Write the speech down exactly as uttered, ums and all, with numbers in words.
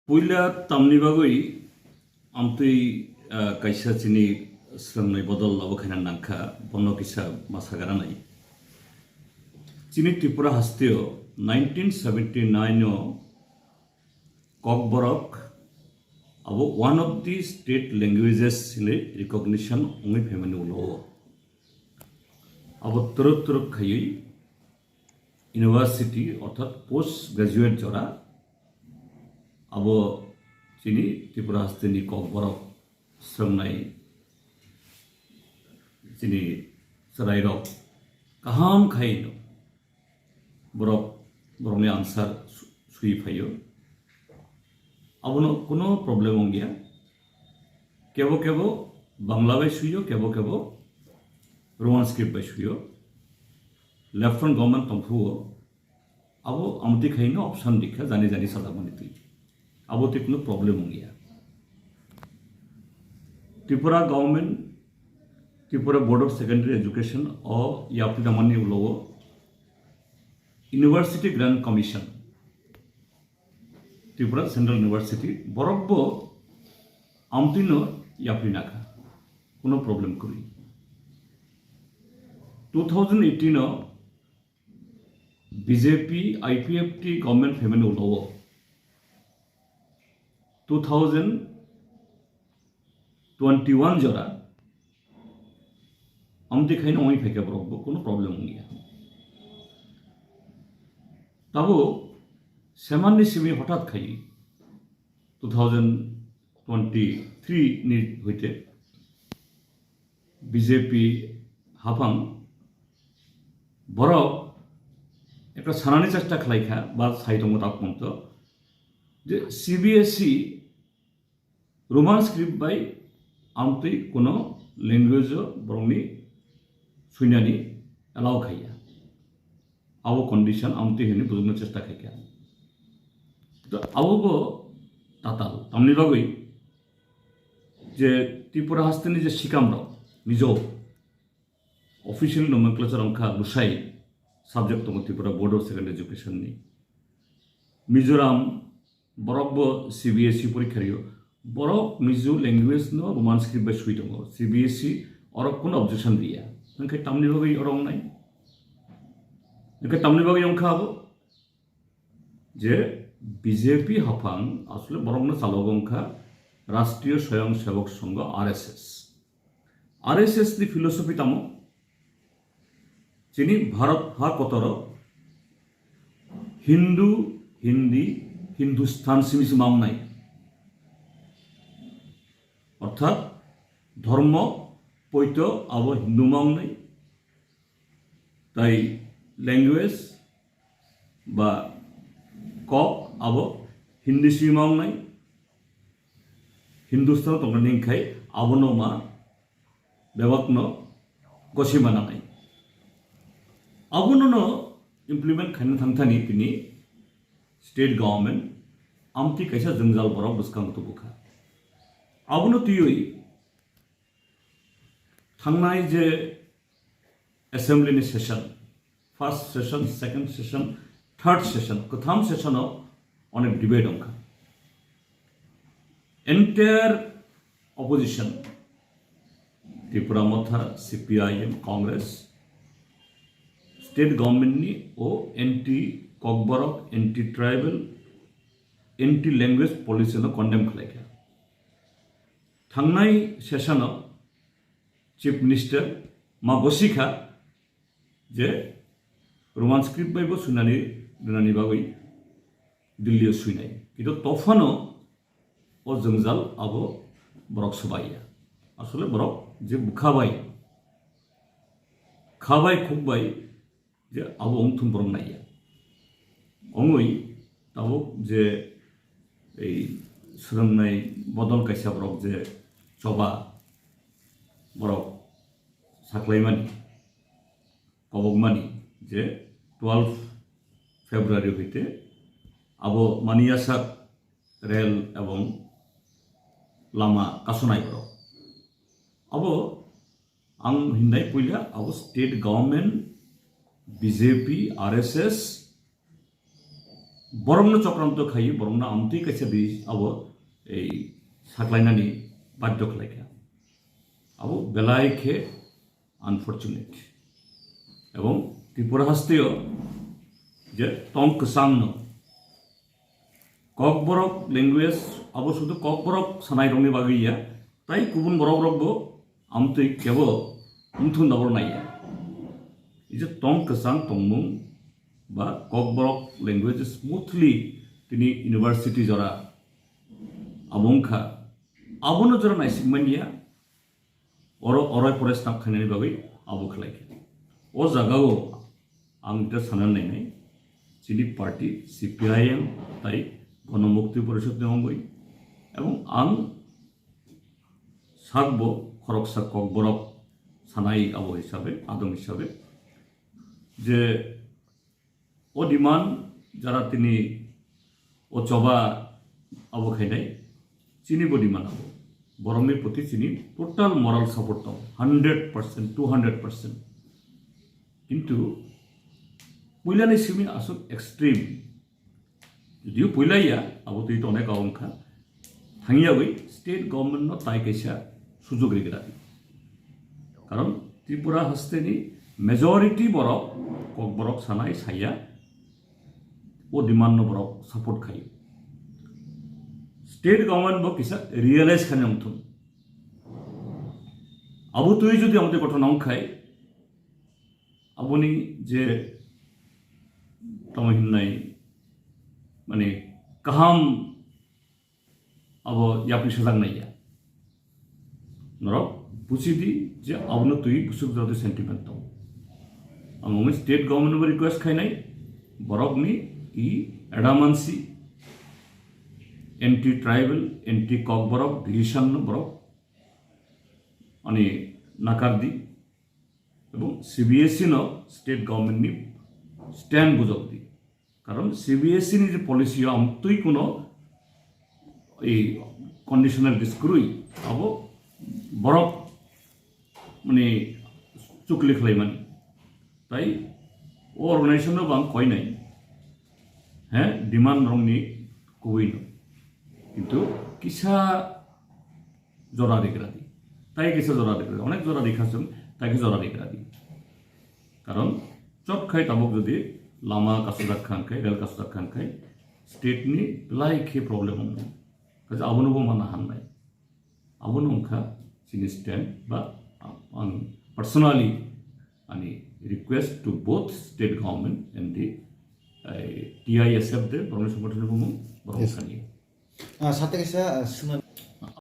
Puila tamni bagwi amtwi, ah, kaisa chini swrangnai bodol labo khaina nangkha, bono kisa ma sagaranai. Chini Tripura hasteo nineteen seventy nine o Kokborok abo one of the state languages hinwi recognition wngwi phaimani ulo o. Abo twrwk twrwk khaiwi university orthat post graduate jora abo chini Tripura hasteni Kokborok swrangnai chini chwrairok kaham khaino borok, borokni answer su-, sui phaio. Abono kuno problem wngya. Kebo kebo Bangla bai suio, kebo kebo Roman script bai suio. Lieutenant government tongphuo, abo amtwi khaino option dikha jani jani sajakmani twi. Abo twi kuno problem wngya. Tripura government, Tripura Board of Secondary Education o yapri namani ulo o University Grant Commission, Tripura Central University, borok bo amtwino yapri nakha, kuno problem kwrwi. Two thousand eighteen o B J P I P F T government phaimani ulo o two thousand twenty one jora amtwi khaino wngwi phaikha borok bo kuno problem wngya. Tabo semanni simi hothat khai two thousand twenty three ni hoite B J P haphang borok ekta sanani chesta khlaikha ba sai tongo tak ponto je C B S E Roman script bai amtwi kuno language o borokni suinani allow khaiya. Abo condition amtwi hinwi bujukna chesta khaikha. To abo bo tatal tamni bagwi je Tripura hasteni je sikamrok Mizo official nomenclature wngkha Lusai subject tongo Tripura Board of Secondary Education ni. Mizoram borok bo C B S E porikha rio. Borok Mizo language no Roman script bai sui tongo. C B S E orok kuno objection riya. Hwnkhe tamni bagwi oro wngnai? Hwnkhe tamni bagwi wngkha abo? Je B J P haphang asole borokno chalogo wngkha Rashtriya Swayamsevak Sangha, R S S. R S S ni philosophy tamo? Chini Bharat ha kotoro Hindu, Hindi, Hindustan simi sima wngnai. Orthat dhormo poito abo Hindu ma wngnai. Tai language ba kok abo Hindi sima wngnai. Hindustan tongna ning khai abono ma bebakno gosi mananai. Abono no implement khaina thangthani tini state government amtwi kaisa jwngjal borok bwskang tubukha. Abono twiwi thangnai je assembly ni session, first session, second session, third session, kwtham session o onek debate wngkha. Entire opposition, Tipra Motha, C P I M, Congress, state government ni o anti Kokborok, anti tribal, anti language policy no condemn khlaikha. Thangnai session o Chief Minister ma gosikha je Roman script bai bo sunani rwnani bagwi Delhi o suinai. Kintu tophano o jwngjal abo borok swbaiya. Asole borok je bwkha bai, kha bai, khuk bai je abo wngthum borok naiya. Wngwi tabuk je ei swrwngnai bodol kaisa borok je choba borok saklaimani, kobokmani je twelve February hoite abo maniyasak rel ebong lama kasonai borok. Abo ang hindai puila abo state government, B J P, R S S, borokno chokranto khai, borokno amtwi kaisa di abo ei saklainani badhyo khlaikha. Abo belai khe unfortunate. Ebong Tripura hasteo je tong kwchangno Kokborok language abo sudu Kokborok sanai rokni bagwi ya, tai kubun borok rokbo amtwi kebo wngthun dabor naiya. Ije tong kwchang tongmung ba Kokborok language smoothly tini university jora abo wngkha, abono jora naisingmaniya, oro oroi pore snap khainani bagwi abo khlaikha. O jagao ang ta sana nainai, chini party C P I M tai Gono Mukti Porishod ni ongwi, ebong ang sakbo khoroksa Kokborok sanai abo hisabe, adong hisabe, je o demand jara tini o choba abo khainai, chini bo demand abo. Borokni proti chini total moral support tong, hundred percent, two hundred percent. Kintu puilani simi aswk extreme. Judiyo puila ya, abo twi tongnai kau wngkha. Thangyawi state government no tai kaisa sujug rigra di. Karon Tripura hasteni majority borok, Kokborok sanai saya, o demand no borok support khai. State government bo kisa realize khani wngthun. Abo twi jodi amte kothon wngkhai, aboni je tamo hinnai, mane, kaham abo yapri sajak naiya. Norok buji di je abono twi busuk jora twi sentiment tong. Ang omo state government bo request khainai, borokni i adamansi anti tribal, anti Kokborok decision no borok ani nakar di. Ebong C B S E no state government ni stand bujok di. Karon C B S E ni je policy o amtwi kuno ei conditional diskrui abo borok mani chukli khlaimani. Tai o organization no bang koinai. He, demand rongni kubui no. Kintu kisa jora rigra di. Tai kisa jora rigra di. Onek jora rikha chwng, tai kisa jora rigra di. Karon chot khai tabuk jodi lama kasujak khan khai, rel kasujak khan khai, state ni belai khe problem wngnai. Kaisa abono bo mana hannai. Abono wngkha chini stand ba ang personally ani request to both state government and the, eh, T I S F de borokni songgothon ni bumung borok Yes. Thani. Ah, sate kaisa, ah, suna